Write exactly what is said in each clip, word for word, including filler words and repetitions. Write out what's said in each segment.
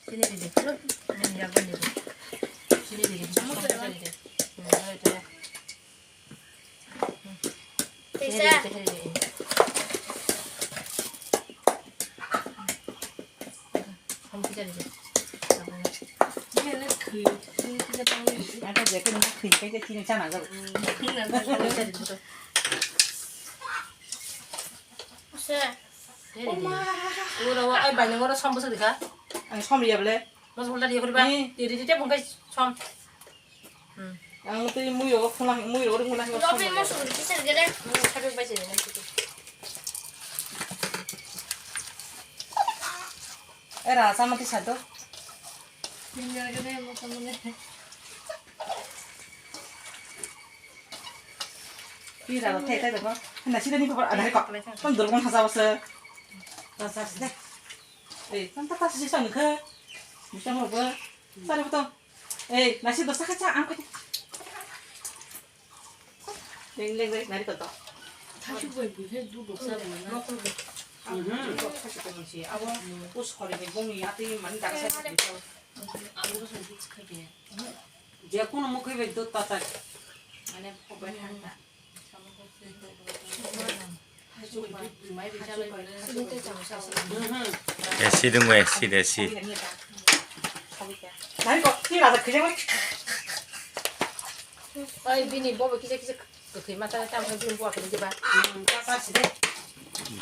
Sini di, di. Ini ya, gini di. Sini di, di. Kamu sudah, Bang? Sini di, di. Hmm, iya, iya. Hmm. Bisa. Sini di, di, sini di. Kamu bisa di, di. Ini enak, khui. Ini kita tahu. Ada jaket enak, khui. Kayak sini sana, gak? Hmm, ini enak, kamu bisa di, di. Bisa. Ura wa ai bai nang oro som bwswk rikha. Ang som riya bole. Mas ulta dia kuri ba. Ni. Dia dia dia bungkai som. Hmm. Ang tei mui rogo khuna mui rogo khuna som. Lopi mo suri kisa gede. Hmm, tapi bai sini nanti. Era sama ti sado. Ini gede mo sama ni. Pira lo thai thai ko. Na sida ni papa anai ko. Ton dol kon hasa basa. Ta sa sida. Eh, ton ta ta sisi sang ke. Bisa mo ba. Sari betul. Eh, nasi dosa kaca ang ko. Leng leng leng nari ko to. Thasu bai bui khe du dosa bai na. Mhm. Thasu ko si. Abo us khori ni bung ya ti man dak sa. Ang ko sa di khai de. Jekunu mukhui bai dud patai. Mane phobai thangkha. Ac dwngo, ac, ac. Oi, bini bobo kisa kisa kwthwi masa tamo bini buwa kwthwi ba.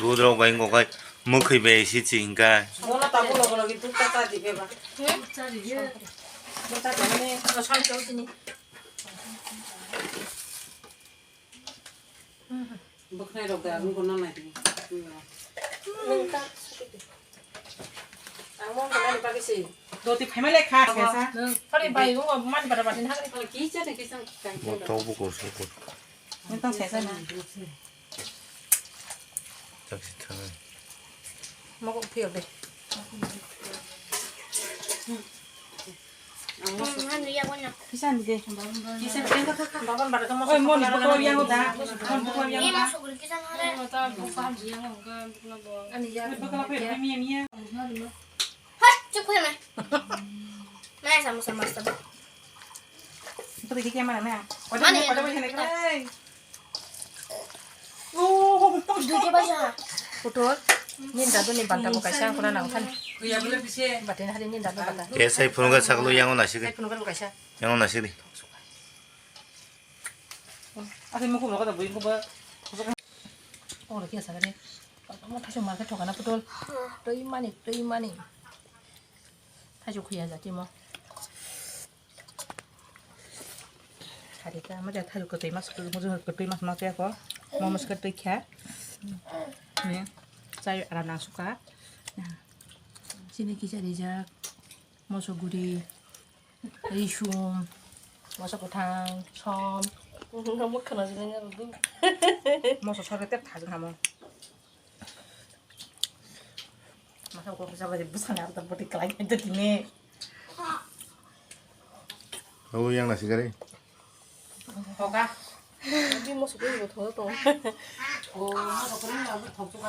Dudrok bai wngkha khe mwkhwi bai siji hwnkha. Bono tabuk logo logi duk ta ta di beba. Hmm? Duk ta ta mane. Sani chau sini. Bwkhnai rok da ang bono nai di. Nung ta. Ang mo nani bagwi se. Doti phaima le kha kha sa. Nung. Pari bai wng man bara bara na. Ki cha de ki sa. Mo tok bu ko so ko. Nung tang sa sa na. Taksi thanai. Mokok phiyok de. Kisa ni de. Kisa ni de. Oi, mon buko yang da. Mon buko yang da. Ani ya. Buko apa ya? Mia, mia. Hai, cukup ya, Mai. Mai sama sama sama. Ito dikit ya mana na? Mana ya? Pada mana na? Oh, duit apa sih? Putol. Ni dadu ni banta bukai sa kuna nang kan. Iya boleh bisa. Batin hari ni dadu banta. Ya saya phunukha saklo yang ona sih. Saya phunukha bukai sa. Yang ona sih. Asal mau kubur kata bui kubur. Oh, lagi asal ni. Mau kasih market thokana putol. Tui mani, tui mani. Thaichuk khuya jati mo. Kharika, ma ja thaichuk kwtwi mas, mujung kwtwi mas ma kya ko. Mo mas kwtwi kha. Ni, chai ara na suka. Chini kisa rijak. Moso guri. Risum. Moso kwthang, som. Nang mo khana jini nang du. Moso sore te thajung hamo. Masa ko kisa bari bwskango arta bwtwi kwlai khe tini. Abo yang nasi gari. Hoga. Bi mo sukui bo thong thong. O, ma ko ni abo thong thong.